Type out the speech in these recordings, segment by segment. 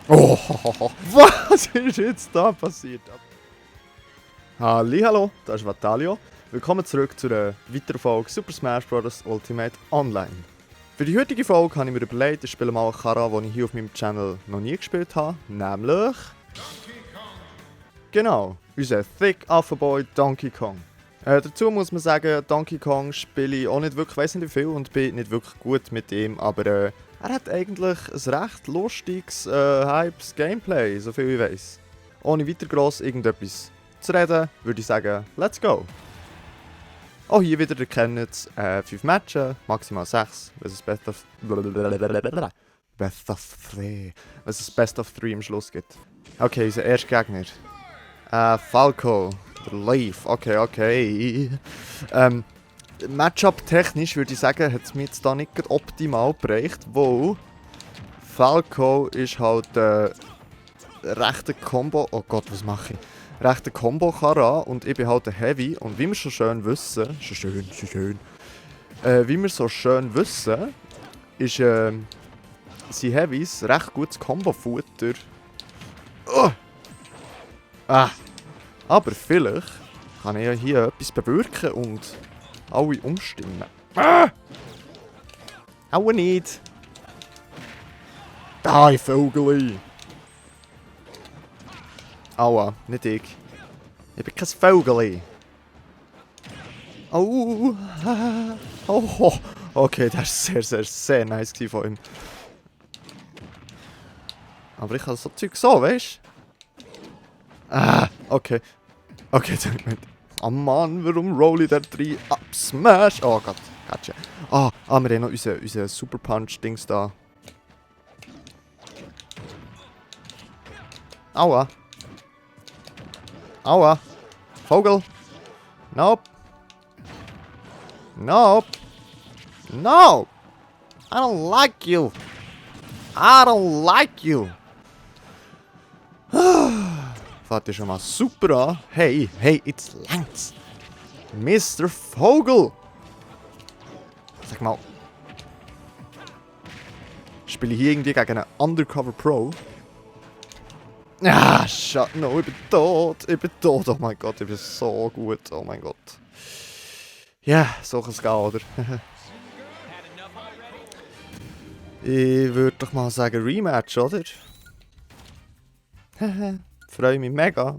Oh, was ist jetzt da passiert? Hallo, das ist Vatalio. Willkommen zurück zu einer weiteren Folge Super Smash Bros. Ultimate Online. Für die heutige Folge habe ich mir überlegt, ich spiele mal eine Kara, die ich hier auf meinem Channel noch nie gespielt habe. Nämlich... Genau, unser Thick Alpha Boy Donkey Kong. Dazu muss man sagen, Donkey Kong spiele ich auch nicht wirklich, weiss nicht wie viel und bin nicht wirklich gut mit ihm, aber er hat eigentlich ein recht lustiges, hypes Gameplay, so viel ich weiss. Ohne weiter gross irgendetwas zu reden, würde ich sagen, let's go! Auch hier wieder, ihr kennt es, 5 Matches, maximal 6, was es Best of 3 am Schluss gibt. Okay, unser erster Gegner. Falco. Der Leaf. Okay. Matchup technisch würde ich sagen, hat es mir jetzt da nicht optimal gereicht, weil Falco ist halt rechter Combo. Oh Gott, was mache ich? Rechter Combo-Kara und ich bin halt ein Heavy. Und wie wir so schön wissen, wie wir so schön wissen, ist sind Heavys recht gutes Combo-Futter. Oh. Aber vielleicht kann ich ja hier etwas bewirken und alle umstimmen. Auch nicht! Da, ich Vögeli! Aua, nicht ich. Ich bin kein Vögeli. Oh, okay, das war sehr nice von ihm. Aber ich habe so Zeug so, weißt du? Okay. Okay, oh Mann, warum roll ich da drin? Smash! Oh Gott, gotcha. Wir haben noch unseren Super Punch-Dings da. Aua. Vogel. Nope. No! I don't like you! Fährt ja schon mal super an. Hey, jetzt längt's. Mr. Vogel! Sag mal. Spiele ich hier irgendwie gegen einen Undercover Pro? No, ich bin tot. Oh mein Gott, ich bin so gut. Oh mein Gott. Ja, so kann es gehen, oder? Ich würde doch mal sagen Rematch, oder? Freue mich mega.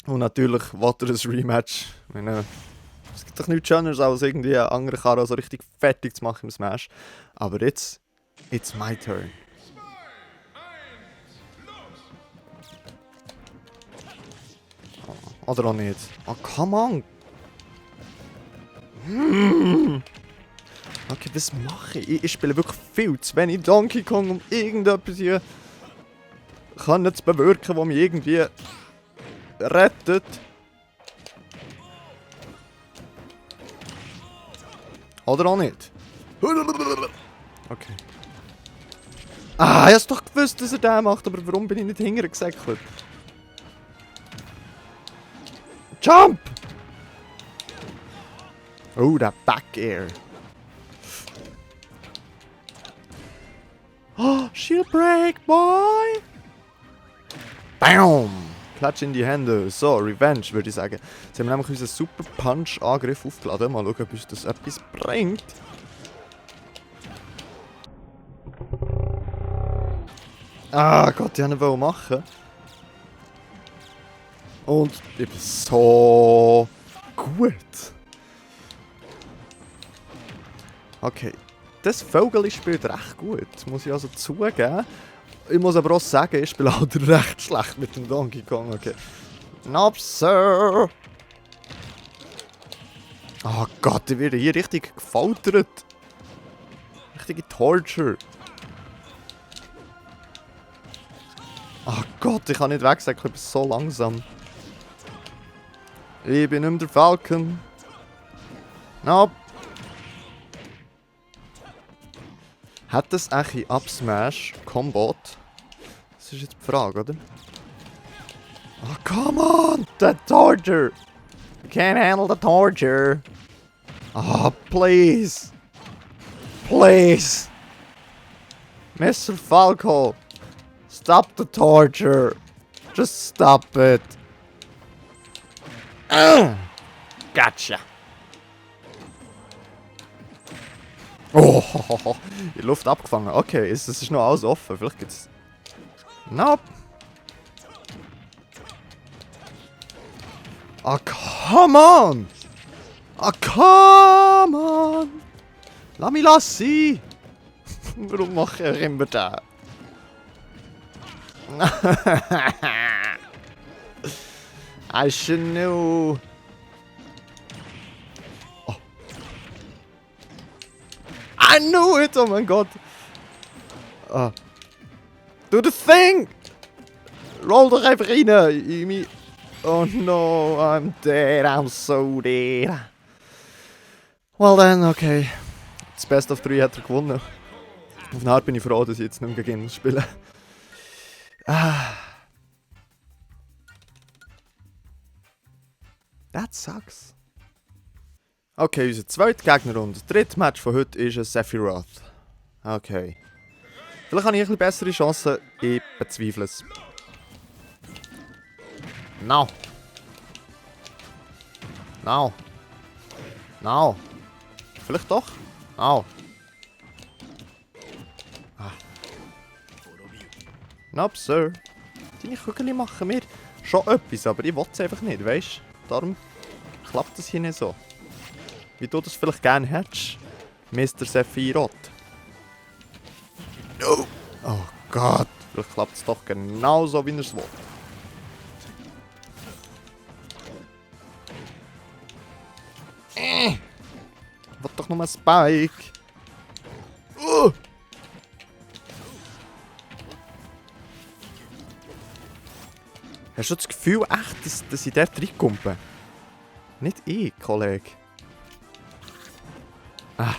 Und natürlich wollte er ein Rematch. Ich meine, es gibt doch nichts Schöneres, als irgendwie einen anderen Kara so richtig fertig zu machen im Smash. Aber jetzt, it's my turn. Oder auch nicht. Oh, come on! Okay, was mache ich? Ich spiele wirklich viel zu wenig Donkey Kong, um irgendetwas hier zu bewirken, das mich irgendwie rettet. Oder auch nicht. Okay. Ich hab's doch gewusst, dass er den macht, aber warum bin ich nicht hinterher gesäckelt? Jump! Oh, der Back Air. Oh, Shield Break, boy! Bam! Klatsch in die Hände. So, Revenge, würde ich sagen. Jetzt haben wir nämlich unseren Super Punch-Angriff aufgeladen. Mal schauen, ob uns das etwas bringt. Gott, ich wollte ihn machen. Und ich bin so gut. Okay, das Vogel spielt recht gut, muss ich also zugeben. Ich muss aber auch sagen, ich spiele halt recht schlecht mit dem Donkey Kong. Okay. Nope, Sir. Oh Gott, ich werde hier richtig gefoltert. Richtige Torture. Oh Gott, ich kann nicht wegsagen, ich bin so langsam. Ich bin nicht mehr der Falcon. Nope. Hat das eigentlich in Up-Smash Combat? Das ist jetzt die Frage, oder? Oh, come on! The torture! I can't handle the torture! Oh, please! Please! Mr. Falco! Stop the torture! Just stop it! Gotcha! Oh, in Luft abgefangen. Okay, es ist noch alles offen. Vielleicht gibt's... Nope! Ah, come on! Ah, come on! Lass mich sein! Warum mache ich immer das? I should know. Oh. I knew it! Oh mein Gott! Do the thing! Roll doch einfach rein! In oh no, I'm dead. I'm so dead. Well then, okay. Das Best of 3 hat er gewonnen. Auf eine Art bin ich froh, dass ich jetzt nicht mehr gegen ihn spiele. That sucks. Okay, unser zweiter Gegner und drittes Match von heute ist ein Sephiroth. Okay. Vielleicht habe ich ein bisschen bessere Chancen, ich bezweifle es. No. No. No. Vielleicht doch? No. Ah. Nope, Sir. Deine Kügel machen mir schon etwas, aber ich will es einfach nicht, weißt du? Darum klappt das hier nicht so. Wie du das vielleicht gerne hättest, Mr. Sephiroth. No. Oh Gott, vielleicht klappt es doch genau so, wie er es will. Will doch nur ein Spike. Hast du das Gefühl echt, dass ich dort reinkumpe? Nicht ich, Kollege. Ah.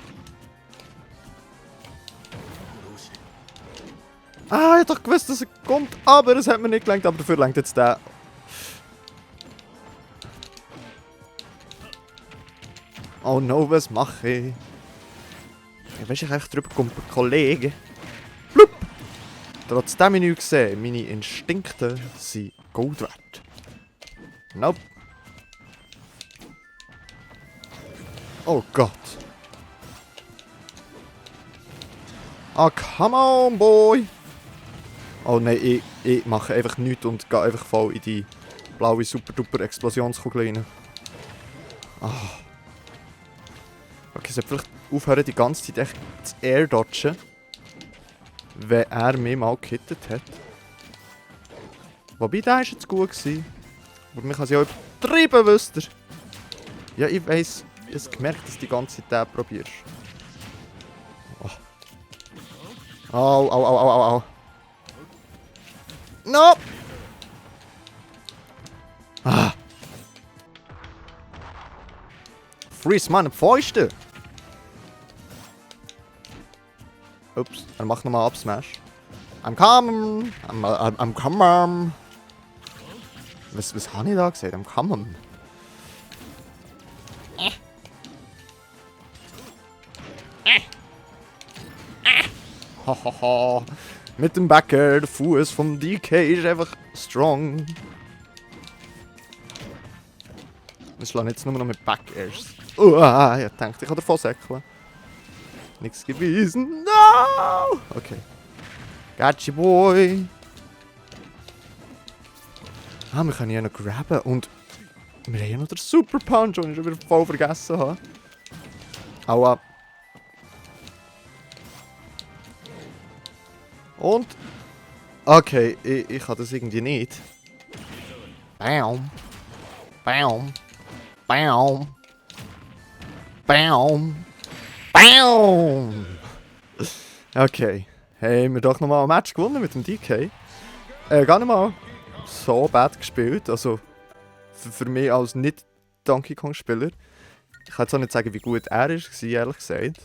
Ich hab doch gewusst, dass er kommt, aber es hat mir nicht gelangt, aber dafür langt jetzt der. Oh no, was mache ich? Ich weiß, ich echt drüber kumpen, Kollege. Blub! Trotzdem ich nichts gesehen, meine Instinkte sind Gold wert. Nope. Oh Gott. Ah, come on, boy! Oh nein, ich mache einfach nichts und gehe einfach voll in die blaue super-duper-Explosionskugel rein. Ah. Okay, ich sollte vielleicht aufhören, die ganze Zeit echt zu air-dodgen, wenn er mich mal gehittet hat. Wobei, der war jetzt gut gewesen. Aber man kann es ja auch übertrieben, wisst ihr. Ja, ich weiss, ich habe gemerkt, dass du die ganze Zeit den probierst. Oh. Au, au, au, au, au, au. No! Ah. Freeze meine Fäuste! Ups, er macht nochmal ab Smash. I'm coming! I'm coming! Was habe ich da gesagt? I'm coming! Hahaha! Mit dem Backer, der Fuß vom DK ist einfach strong. Wir schlagen jetzt nur noch mit Backairs. Ich dachte, ich kann davon säckeln. Nichts gewesen. No! Okay. Gotcha, boy. Ah, wir können hier noch grabben. Und wir haben hier noch den Super Punch, den ich schon wieder voll vergessen habe. Aua. Und... Okay, ich kann das irgendwie nicht. Bam. Bam. Bam. Bam. Bam. Okay. Haben wir doch nochmal ein Match gewonnen mit dem DK. Gar nicht mal so bad gespielt. Also für mich als nicht Donkey Kong Spieler. Ich kann jetzt auch nicht sagen, wie gut er war, ehrlich gesagt.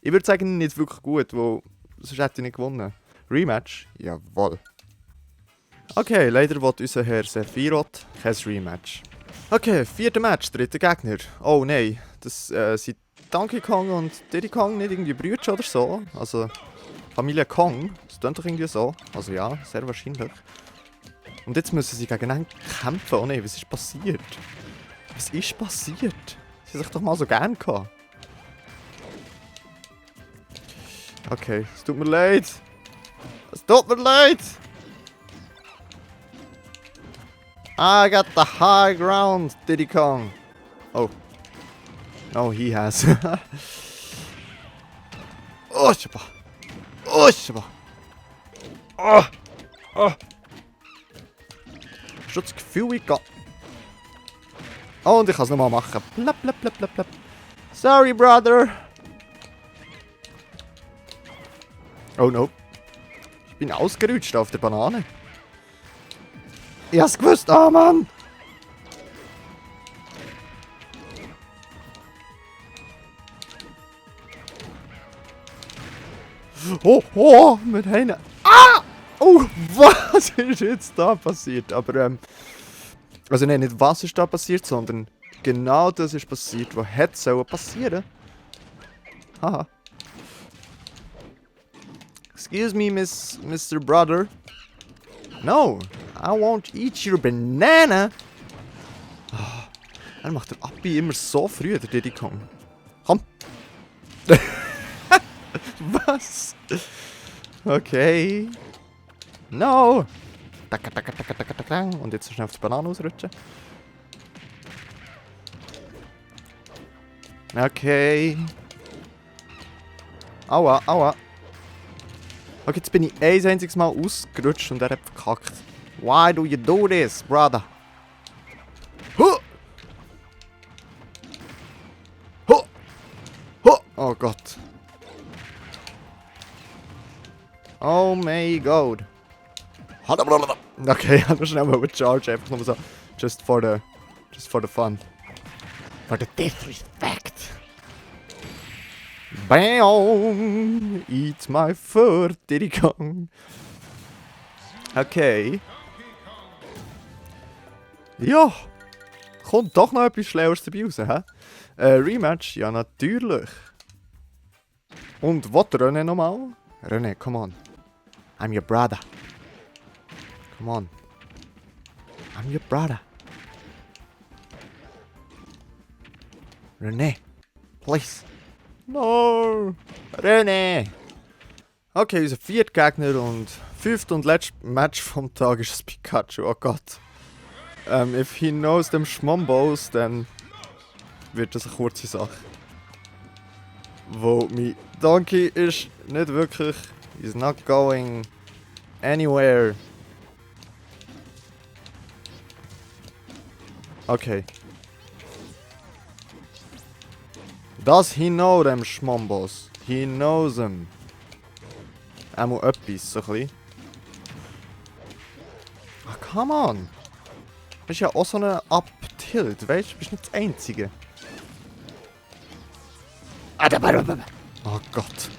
Ich würde sagen, nicht wirklich gut, weil sonst hätte ich nicht gewonnen. Rematch? Jawohl. Okay, leider will unser Herr Sephiroth kein Rematch. Okay, 4. Match, 3. Gegner. Oh nein, das sind Donkey Kong und Diddy Kong nicht irgendwie Brüder oder so. Also, Familie Kong. Das klingt doch irgendwie so. Also ja, sehr wahrscheinlich. Und jetzt müssen sie gegeneinander kämpfen. Oh nein, was ist passiert? Was ist passiert? Sie haben sich doch mal so gern gehabt. Okay, es tut mir leid. Es tut mir leid. I got the high ground, Diddy Kong. Oh. No, he has. Oh, Shabba. Oh, Shabba. Oh. Oh. Hast du das Gefühl, ich gehe... Oh, und ich kann es nochmal machen. Blap, blap, blap, blap, blap. Sorry, brother. Oh no. Ich bin ausgerutscht auf der Banane. Ich hab's gewusst. Oh Mann. Oh, oh, mit Hähnen. Ah! Oh, was ist jetzt da passiert? Aber, also nein, nicht was ist da passiert, sondern genau das ist passiert, was hätte sollen passieren. Haha. Excuse me, Mr. Brother. No, I won't eat your banana. Oh, er macht den Abi immer so früh, der Diddy Kong. Komm. Was? Okay. No. Und jetzt schnell auf die Banane ausrutschen. Okay. Aua, aua. Okay, jetzt bin ich ein einziges Mal ausgerutscht und er hat verkackt. Why do you do this, brother? Huh! Huh! Huh! Oh Gott. Oh mein Gott. Okay, ich habe schnell mal charge, einfach nur so. Just for the fun. For the disrespect. Bam! Eat my foot, Diddy Kong. Okay. Ja. Kommt doch noch etwas Schlaueres dabei raus, hä? Rematch? Ja, natürlich. Und was René nochmal? René, come on. I'm your brother. Come on. I'm your brother. René, please. No! René! Okay, unser vierter Gegner und fünfte und letzte Match vom Tag ist das Pikachu. Oh Gott. If he knows them Schmombos, dann wird das eine kurze Sache. Wo mein Donkey ist nicht wirklich... He's not going anywhere. Okay. Does he know them Schmombos? He knows them. Er muss etwas, so ein bisschen. Ah, come on! Du bist ja auch so eine Up-Tilt, weißt du? Du bist nicht das Einzige. Oh Gott.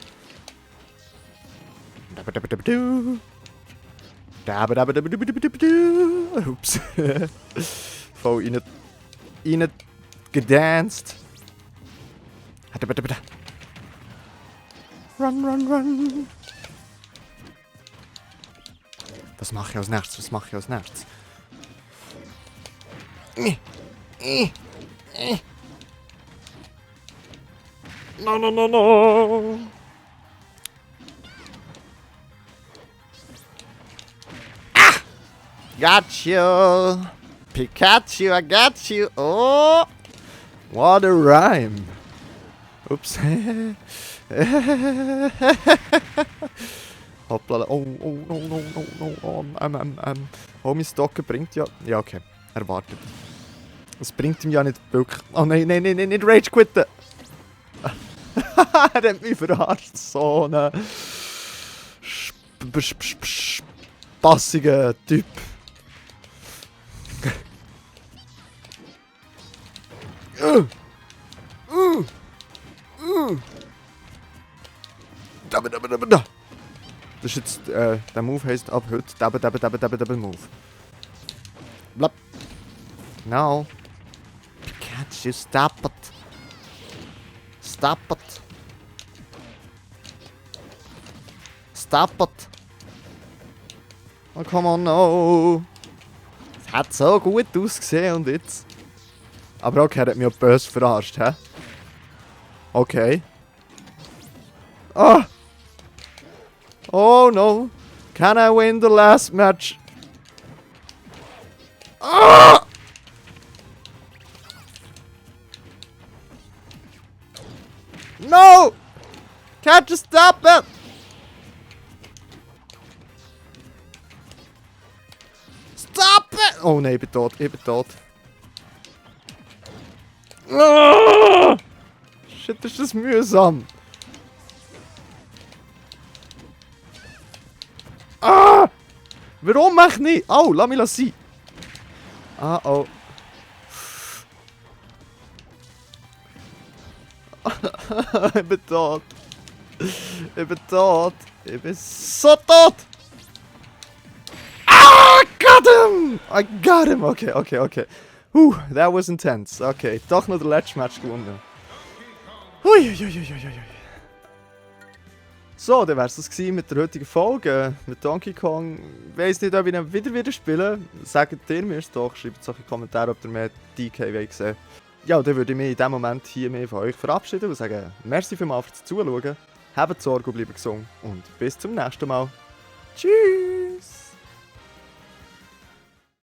Ups. Voll rein gedanced. Run, run, run. Was mache ich als nächstes? Was mache ich als nächstes? No, no, no, no. Ah! Got you. Pikachu, I got you. Oh! What a rhyme. Oops. Hoppla. Oh, oh, no, no, no, no. Oh, mein Stocken bringt ja... Ja, okay. Er wartet. Es bringt ihm ja nicht wirklich... Oh nein, nein, nein, nein, nicht Rage quitten. Er hat mich verarscht. So eine... spassiger Typ. Das ist jetzt, der Move heisst ab heute Double Move. Blab. No. Pikachu, stop it. Stop it. Stop it! Oh, come on, no! Es hat so gut ausgesehen und jetzt... Aber okay, er hat mich auch böse verarscht, hä? Okay. Ah! Oh no! Can I win the last match? Ah! No! Can't you stop it? Stop it! Oh nein, ich bin tot, ich bin tot. Ah! Shit, ist das mühsam. Ah! Warum mach ich nicht? Oh, lass mich sein. Ah, oh. Ich bin tot. Ich bin tot. Ich bin so tot. Ah, got him! I got him. Okay, okay, okay. That was intense. Okay, doch noch der letzte Match gewonnen. Hui, hui, hui, hui, hui. So, dann wär's das mit der heutigen Folge mit Donkey Kong. Ich weiss nicht, ob ich ihn wieder spielen. Sagt ihr mir es doch, schreibt es auch in die Kommentare, ob ihr mehr DK wollt sehen. Ja, dann würde ich mich in diesem Moment hier mehr von euch verabschieden und sagen, merci vielmals fürs Zuschauen, habt Sorge und bleibt gesund und bis zum nächsten Mal. Tschüss!